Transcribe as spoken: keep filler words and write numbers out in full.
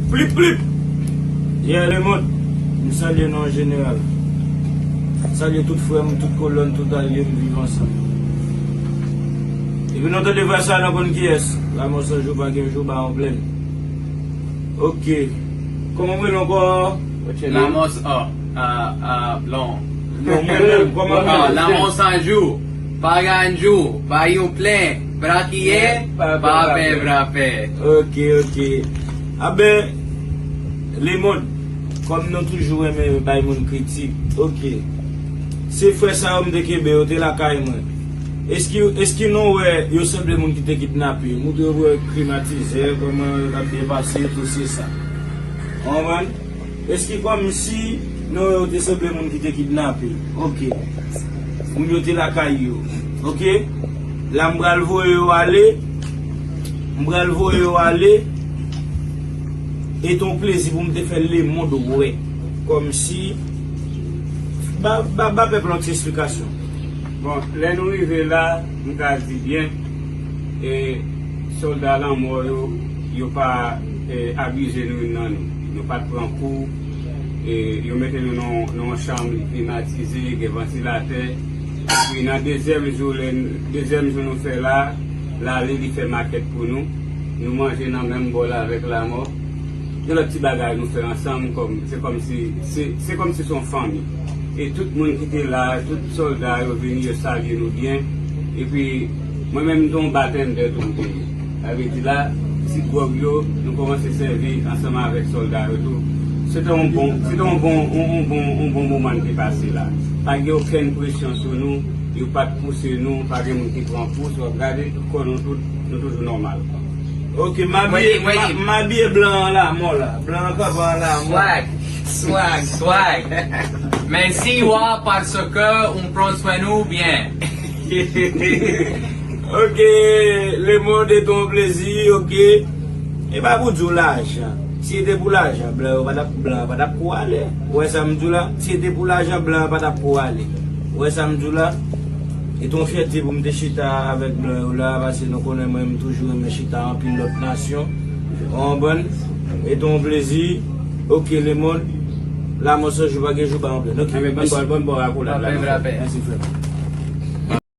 Plip, plip! Yeah, lemonn, m salye nou an jeneral. M salye tout frè m, tout kolòn, tout alye m viv ansanm. Epi nou tande vwa sa, nou konn kiyès. Lanmò san jou, pa gen jou, ba yon plèn. Ok. Kòman w rele ankò? What's your name? Lanmò s-, oh, ah, ah, long. Non, mwen menm, kòman w rele? Ah, lanmò san jou. Pa gen jou, pa yon plèn, brakiye, pa pè, pa pè. Ok, ok. Aben, lemonn, kòm nou toujou renmen bay moun kritik, ok. Se frè sa yo m te kenbe, yo te lakay mwen. Eski, eski nou wè yo sanble moun ki te kidnape? Moun yo wè krim atizè, kòman yo t ap byen pase, tout se sa. Ou konprann? Eski kòmsi nou wè yo te sanble moun ki te kidnape? Ok. Moun yo te lakay yo. Ok. La m pral voye yo ale. M pral voye yo ale. E te yon plezi pou m te fè lemonn wè. Kòmsi. Ba, ba, ba pèp la yon ti esplikasyon. Bon, lè nou rive la, m ka di byen, e sòlda lanmò yo, yo pa, e, abize nou youn nan nou. Nou pa t pran kou, e yo mete nou nan, nan yon chanm li klimatize, gen vantilatè. Epi nan dezyèm jou, lè n-, dezyèm jou nou fè la, l ale, li fè makèt pou nou. Nou manje nan menm bòl avèk lanmò. Gen lòt ti bagay nou fè ansanm, kòm, se kòmsi, se, se kòmsi se yon fanmi. E tout moun ki te la, tout sòlda yo vini, yo salye nou byen. Epi, mwen menm, m te yon batendè tou m te ye. Sa vle di la, ti gwòg yo, nou kòmanse sèvi ansanm avèk sòlda yo tou. Se te yon bon, se te yon bon, yon, yon bon, yon bon moman n te pase la. Pa gen okenn presyon sou nou, yo pa t pouse nou, pa gen moun ki pran pous, w ap gade, tout kò nou tout, nou toujou nòmal. Ok, m abiye, m a-, m abiye blan an la, mò la. Blan an kanpe an la, mò. Swag, swag, swag. Mèsi, wa, paske ou pran swen nou byen. Ok, lemonn, se te yon plezi, ok. E pa pou di w lajan. Si se te pou lajan, blan yo pa t ap, blan yo pa t ap kou ale. Ou wè sa m di w la? Si se te pou lajan, blan yo pa t ap kou ale. Ou wè sa m di w la? E te yon fyète pou m te chita avèk blan yo la, paske nou konnen mwen, m toujou renmen chita anpil lòt nasyon. Ou konprann? E te yon plezi. Ok, lemonn. Lanmò san jou, pa gen jou, pa yon plèn. Ok. Enben, bòn bò, bòn bò akolad la. Mèsi, frè m.